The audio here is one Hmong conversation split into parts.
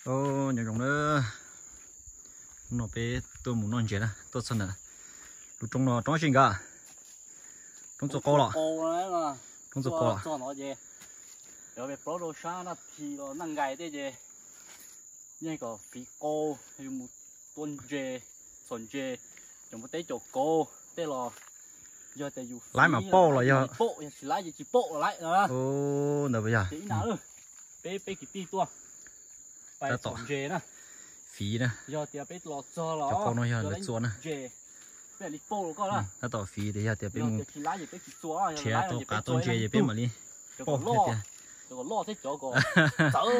Nyob zoo na, hnub no peb tuaj mus noj ntses na, tuaj txog ntawm lub roob no, roob si nkawd, roob txua qau los, roob txua qau los. Cov peb plaub rau sab Naj Thi los Naj Nkais tej ces yeej kom fiv qau, yus mus tua ntses, txhom ntses, cov npua teb caum kauv tej los yog tias yus laib mas paub los yog paub, yog tsis laib ces tsis paub los laib. Ntawd puas yog? Ces ib na, peb peb kwv tij tuaj pais txhom ntses na, fiv na. Yog tias peb los txog los cov qau no yog lawv txua na. Peb li paub los koj na. Tab tom fiv tias yog tias peb mus tsis laib ces peb tsis txua, nrhiav tau qav tau ntses ces peb mam li paub tiag. Cov kom loj thiab cov kom txawv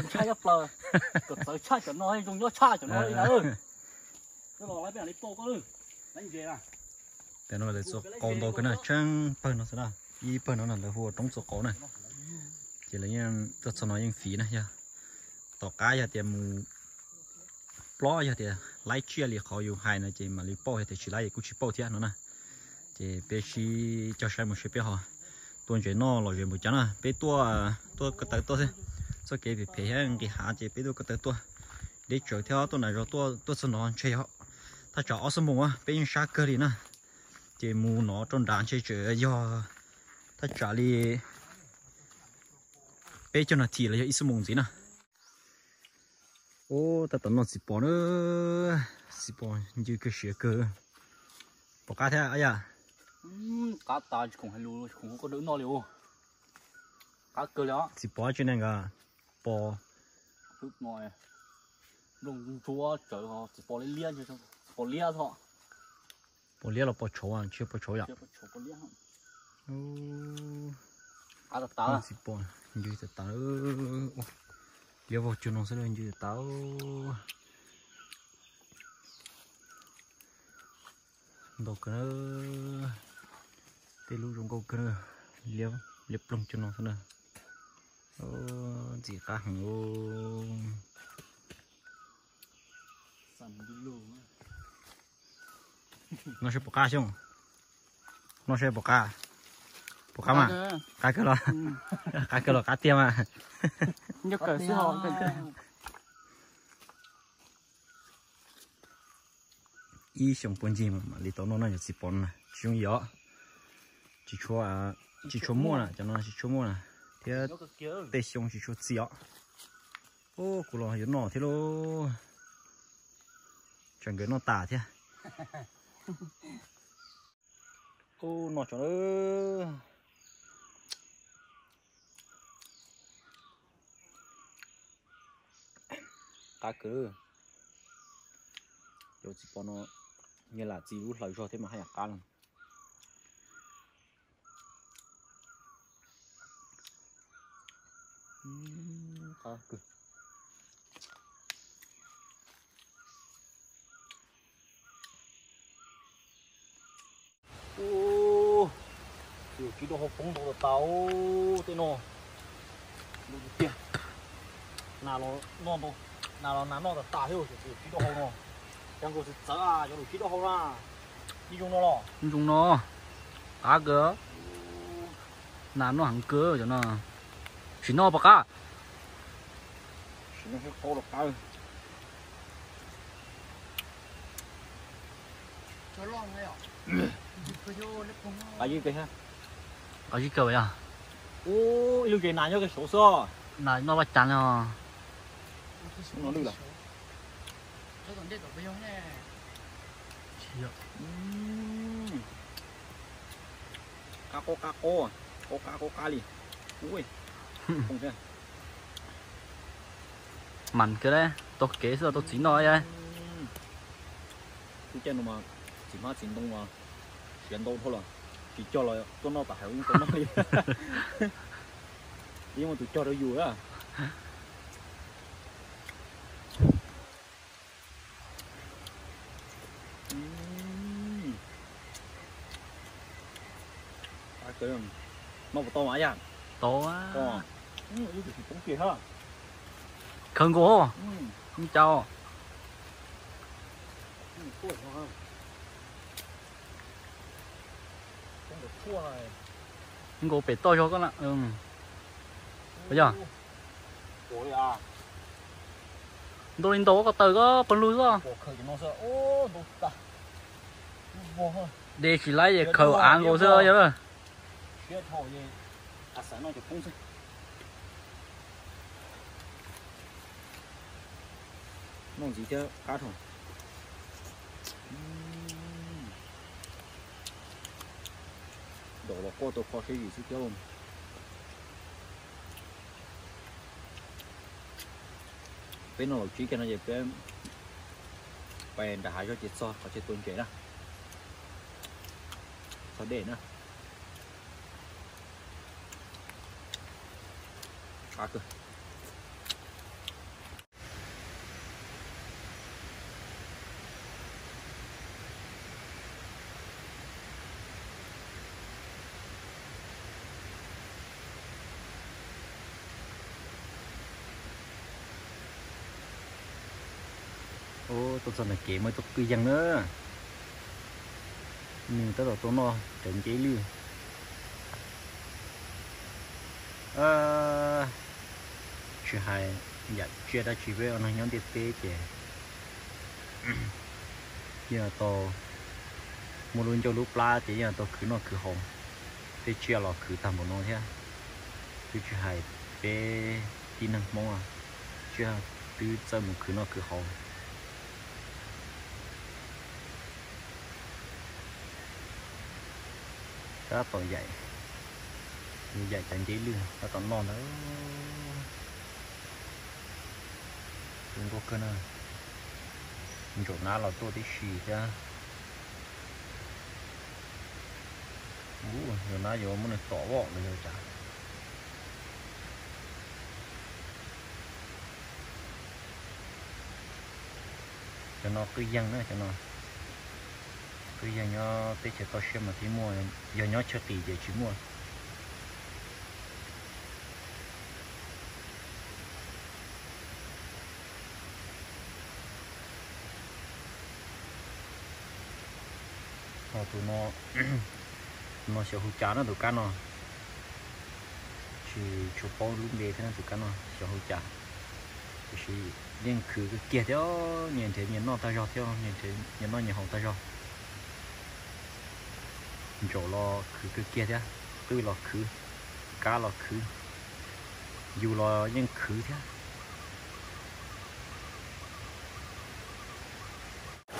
ntshai nyob plaws, kom txawv tshaj cov no zoo nyob tshaj cov no li na. Pem no lawv txua qau ntau kawg na, tsheej pawg no xwb na, ib pawg no na lawv hu ua roob txua qau na. Ces lawv yeej tuaj txog no yeej fiv na, yog tom qab yog tias mus plob yog tias laib tsiaj li qhov yus hais no ces mam li paub, yog tias tsis laib ces kuj tsis paub thiab no na. Ces peb sib cog saib mus seb peb ho tua ntses noj lom zem npaum cas na. Peb tuaj, tuaj ko taw tuaj xwb, txoj kev phem phem thiab nqis hav ces peb tuaj ko taw tuaj. Deb tsawv thiab, tuaj nram zos tuaj, tuaj txog no ntshe yog thaj tsam ob xuab moos peb yeej sab kawg li na. Ces mus no rau nrad ntshe tseem yog thaj tsam li peb caug nas this los yog ib xuab moos ntxiv na. Ub, tab tom noj txiv pos na, txiv pos ncw kawg siav kawg. Pom qab thiab yom? Qab tas, tsis khoom hais lus, tsis khoom hu koj dawb noj li os. Qab kawg li os. Txiv pos tsi ne nka, pos. Nplooj ntsuab tsawv, txiv pos liab liab, txiv pos liab txog. Pos liab los pos tshauv, tsis pos tshauv yom? Txiv pos ncw tas tas, liab vog cuag no xwb, ncw tas tas. Ntau kawg, tej lub zoo nkauj kawg, liab ploog cuag no xwb na. Ntxim qab heev. Noj seb puas qab xyoo, noj seb puas qab, puas qab mas? Qab kawg los, qab kawg los qab tiag mas. Ib xyoos puag ncig mam li tau noj no, yog txiv pos no tsis zoo yos, tsis tshua, tsis tshua muaj na, cov no tsis tshua muaj na, thiab tej xyoo tsis tshua txi os. Ub, kuv los yuav noj thiab lauj. Tsam nkawd noj tas thiab. Ub, noj tso. Qab kawg. Cov txiv pos no, nyias lam txi lub hlaws zog thiab mas haj yam qab no. Qab kawg. Ub, tsib rau hau poob ntau tas tas tej no. Tiag, nas los noj ntau, nas los nas noj tas tas thiab, tsib rau hau no. Cov nkaus txawv txawv, cov lus tsib rau hau na. Ib zoo no los? Zoo no, qab kawg. Nas noj heev kawg cov no. Sim noj puas qab? Sim noj seb qab los qab. Qab zib kawg, qab zib kawg yog. Ub, ib lub tsev nas nyob kawg saud xwb. Nas noj vaj cas no. Qab qab qab qab, qab qab qab li. Ub, mas kawg, tau kev xwb tau txiv noj. Lub caij no mas txiv hmab txiv ntoo mas siav ntau dhau lawm, tsis cog los tuaj noj tom hav yeej tau noj li. Yeej muaj tus cog rau yus na. Noj puas tau mas yaj? Tau. Khawv nkaus, cas. Nkaus pem toj zog koj na. Yog. Ua li a. Ntau li ntau ko taw ko pawg lug xwb. De tsis laib ces khaws av nkaus xwb yog lawm. Noj ntxiv thiab qab dhau. Dam los quaj tau kho siab zim xwb thiab. Peb noj los tsib kiag no ces peb pais nram hav zog ces txog qhov chaw tua ntses na. Txog dej na. Tuaj txog ntawm kev muaj ib tug kwj yeeg na. Nws tab tom tuaj noj cov nceb lwj. Tsis hais yam tsiaj dab tsi peb ua neeg nyob ntiaj teb ces yeej tau muaj lub ncauj lub plab ces yeej tau khwv noj khwv haus. Tej tsiaj los khwv tag npaum no thiab, twb tsis hais peb tib neeg Hmoob, tsiaj twb txawj mus khwv noj khwv haus. Tab tom yaim, yaim cov nceb lwj tab tom noj ntawd. Zoo nkauj kawg na. Ntsaum nab los tuaj tib si thiab. Ntsaum nab yuav muab nws tom voj los yog cas. Cov no kwj yeeg na, cov no kwj yeeg nyob teb chaws toj siab mas thiaj muaj, yog nyob chaw qis ces tsis muaj. Ho tus no, tus no xyov hu cas na tus kab no. Tsis tshua paub lub npe thiab na tus kab no xyov hu cas. Tiam sis yeej khwv kawg kiag thiab, nyias nrhiav nyias noj tag zog thiab, nyias nrhiav nyias noj nyias haus tag zog. Ntsaum los khwv kawg kiag thiab, qwj los khwv, kab los khwv, yus los yeej khwv thiab.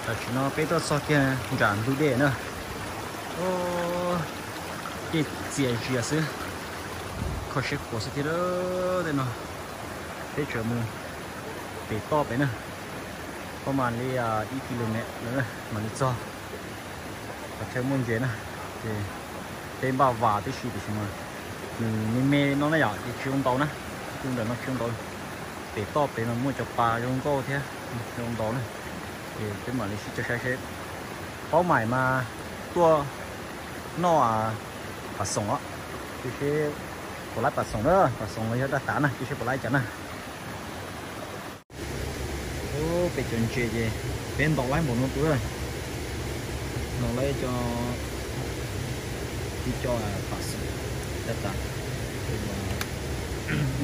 Tam sim no peb tuaj txog kiag nram ntug dej na. Tej txias zias xwb, kho siab khuav xwb thiab tej no. Peb tseem mus pem toj pem na, pab mam li ib kis lus mev lawm mam li txog qhov chaw muaj ntses na. Ces peb npaj vas tib si tiam sis mas nws me me no na yom, ces tsis zoo ntaus na. Tus ntawm no tsis zoo ntaus. Pem toj pem mas muaj cov pas zoo nkauj thiab, zoo ntaus na. Ces peb mam li sib cav saib seb, paub maim mas tuaj noj pas xoom os. Cia seb puas laib pas xoom na, pas xoom los yog daj tav na, cia seb puas laib cas na. Peb cov ntses ces peb ntaus laib npaum no tus, ntaus laib cov, ib co pas xoom daj tav, ib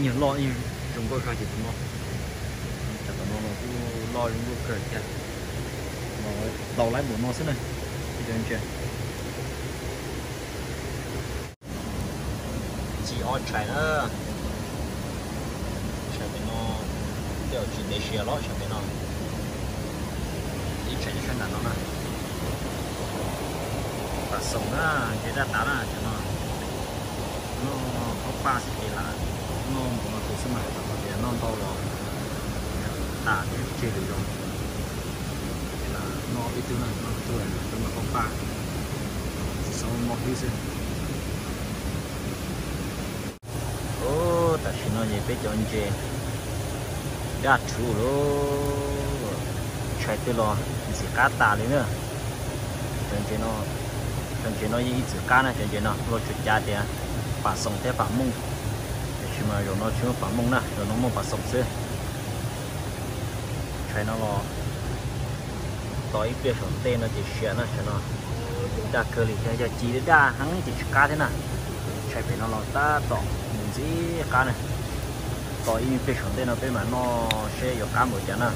nyuag loj ib nyuag zoo nkauj zog ces tus no, cov tom no los kuj loj zoo nkauj kawg thiab. Ntaus laib npaum no xwb na, peb cov ntses. Txi ob tshais na. Tshais pem no, tej zaum tsis ntev siav los tshais pem no. Ib tshais nyob sab nram no na. Pas xoom na, ntses daj tav na, cov no noj qaub paj xwb ces lam noj npaum no tus xwb mas, tias noj ntau los tas thiab tseg lwm zaus. Ces lam noj ob peb tug na, noj ib tug peb mam qaub paj, tsis xav noj hlwb xwb. Tam sim no ces peb cov ntses daj rhuv lawm, tshais twg los ntxim qab tas li na. Cov ntses no, cov ntses no yeej ib txwm qab na, cov ntses no luag tsuas cav tias pam xoom thiab pam mooj, tiam sis mas zaum no tsis muaj pam mooj na, zaum no muaj pam xoom xwb. Tshais no los tos ib pliag saum ntej no ces siav na, tshais no daj kawg li thiab, yog ci daj heev ces tsis qab thiab na. Tshais pem no los tab tom mus ntxim qab na. Tos ib pliag saum ntej no peb mam noj seb yuav qab npaum cas na.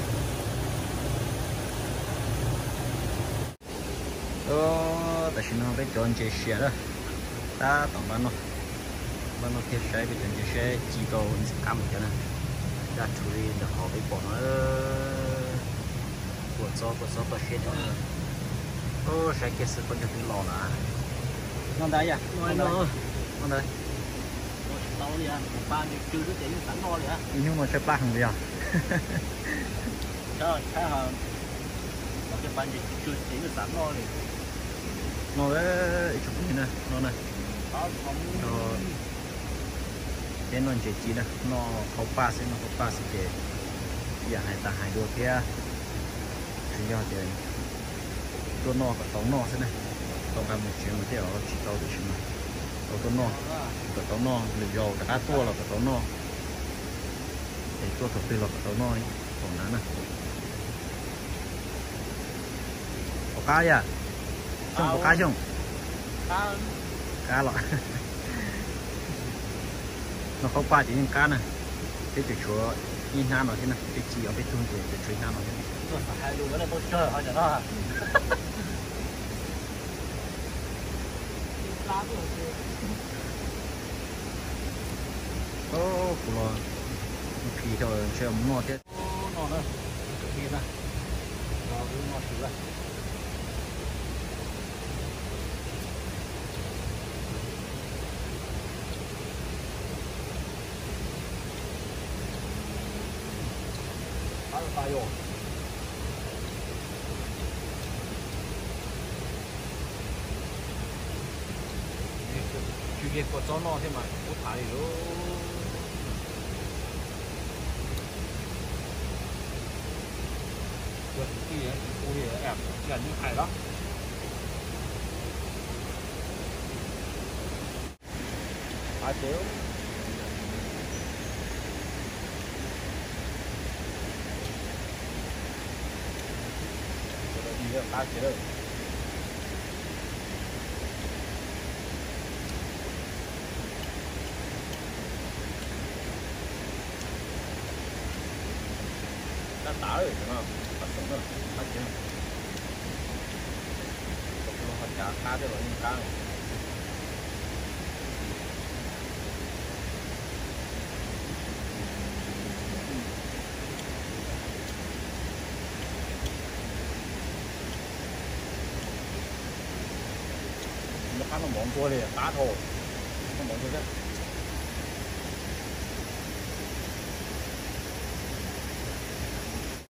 Tam sim no peb cov ntses siav na, tab tom npaj noj, npaj noj kiag saib peb cov ntses seb ci tau ntxim qab npaum cas na. Daj rhuv li ntawm qhov peb pom no. Kua txob, kua txob toj siab cov. Saib kiag xwb poj ntsuag twb los lawm. Noj ntawd yom, noj ntawd. Ib hnub no tshaib plab heev li os. Noj ib tsoom phooj ywg na, noj na. Peb noj ntses ci na, noj qhauv paj xwb, noj qhauv paj xwb ces ib yam hais tas hais dua thiab. Tsuas yog tias tuaj noj kom tau noj xwb na, tau nqa mus tsev mus tej zaum tsis tau, tiam sis mas tau tuaj noj, kom tau noj, lwm zaus rov qab tuaj los kom tau noj, es tuaj thaum twg los kom tau noj li. Thaum nav na. Pom qab yom? Xyooj, pom qab xyooj? Qab los. Noj qhauv paj ces yeej qab na. Peb tseem tshuav ib hnab no thiab na, peb ci ob peb tug ces tseem tshuav ib hnab no thiab. Kuv los mus phis tau ntshe mus noj thiab. Noj na, pib na, noj xwb. Tsw kiag kua txob noj thiab mas kub thav li lauj. Ua tus tij tsis pub li, tsis kam nws hais los. Qab ces, qab ces. Qab tas, qab xoom na, qab ces. Ho cav qab thiab los yeej qab. Noj qab noj mov ntua li qab dhau, noj mov ntua thiab.